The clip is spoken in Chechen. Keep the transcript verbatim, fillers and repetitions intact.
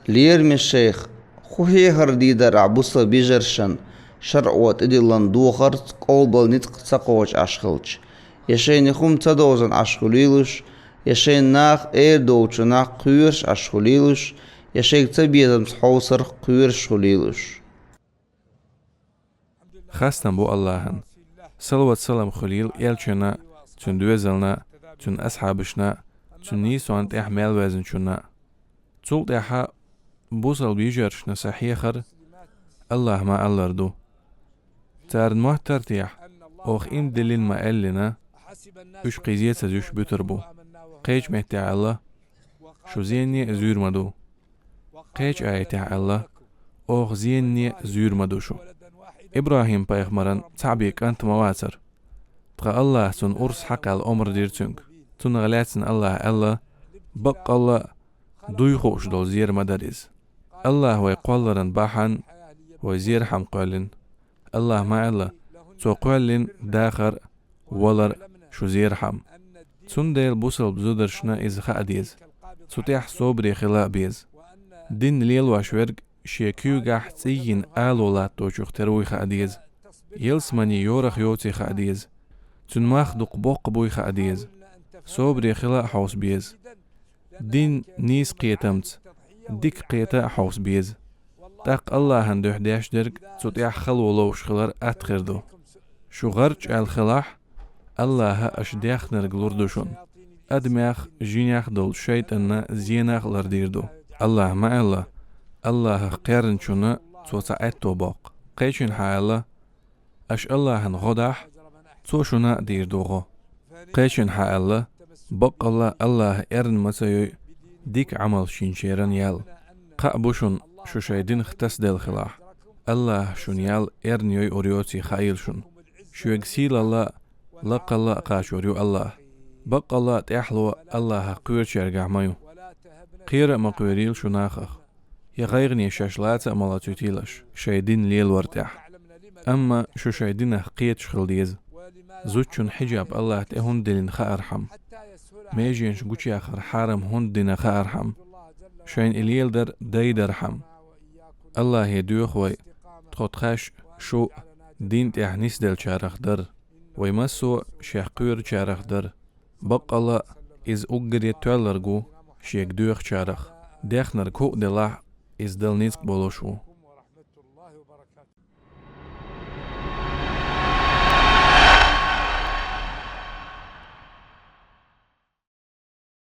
Лераме шайх, хӀун хьехар дийр дара ахь бусалба йижаршна, шарӀо тӀедиллина дохарца къовлабала ницкъ ца кхочуш Ӏаш хилча, я шайна хӀума ца довзийна Ӏаш хуьлийла уьш, я шайна наха эр долчунах кхоьруш Ӏаш хуьлийла уьш, я шайга цабезамца хьовсарх кхоьруш хуьлийла уьш. Хастам бу Аллахьан. Салават-салам хуьлийла Элчанна, цуьнан доьзална, цуьнан асхьабашна, цуьнан нийсонна тӀехь мел ваьзнаваьлчунна. Цул тӀаьхьа бусалба йижаршна сан хьехар Аллахьа ма-аллара ду. Царна моттар техьа, оха иман диллина ма-аьллина, уьш кхин зен ца зуьйш буьтур бу. Кхечу меттехь аьлла: «Шу зене а зуьйр ма ду». Кхечу аятехь аьлла: «Оха зене а зуьйр ма ду шу». ИбрахӀим-пайхамаран цхьаъ бен кӀант ма вацара. Тхан Аллахьа цунна урс хьакхаьлла омра дира цуьнга. Цунах лаьцна Аллахьа аьлла: «Баккъалла а дуй хууш долу зер ма дара иза. Аллахьа вай кхолларан бахьана вай зерхьама кхоьллина». Аллахьа ма-аьлла: «Цо кхоьллина дахар а, валар а шу зерхьама». Цундела бусалба зударшна иза хаа деза. Цу тӀехь собаре хила а беза. Дин лелош верг шен куьйгахь цӀиййина ало латточух тера вуй хаа деза. Ялсамане йорах йоций хаа деза. Цуьнан мах дукха боккха буй хаа деза. Собаре хила а хьовса беза. Дин нийса кхетамца, дика кхета а хьовса беза. ТӀаккха Аллахьан дуьхьа деш дерг цу тӀехь хало ловш хилар атта хир ду. Шу гӀарчӀ аьлла хилахь, Аллахьа аша дехнарг лур ду шуна. Адамех, жинех долчу шайтӀанна зенах а лардийр ду. Аллахьа ма-аьлла: «Аллахьах кхерначунна цо цхьа аьтто боккху». Кхечанхьа аьлла: «Аша Аллахьан гӀо дахь, цо шуна а дийр ду гӀо». Кхечанхьа аьлла: «Баккъалла а Аллахьа эрна ма ца йой дика Ӏамалш йинчеран ял». Кхаъ бу шуна, шу шайн динах тасаделла хилахь, Аллахьа шуна ял эрна йойур йоций хаийла шуна. Шуьга сийлалла а, лакхалла а кхачор ю Аллахь. Баккъалла а тӀаьхьало Аллахьах кхоьручаьргахь ма ю. Кхера а ма кхоьрийла шу нахах. Я гӀайгӀане шаьш лаца а ма лацуьйтийла аша шайн дин лелор тӀехь. Амма шу шайн динах кхеташ хила деза. Зудчун хьиджаб Аллахьа тӀе хӀунда диллина хаархьама, меженаш гучуяхар хьарам хӀунда дина хаархьама, шайна и леладар дайдархьама. Аллахье доьху вай, тхо тхаьш, шу дин тӀехь нисделлачарах дар, вай массо а шех кхоьручарах дар. Баккъалла а иза уггаре тоьлларг ву шега доьхучарах. Дехнарг хӀуъа делахь а, иза дала ницкъ болуш ву.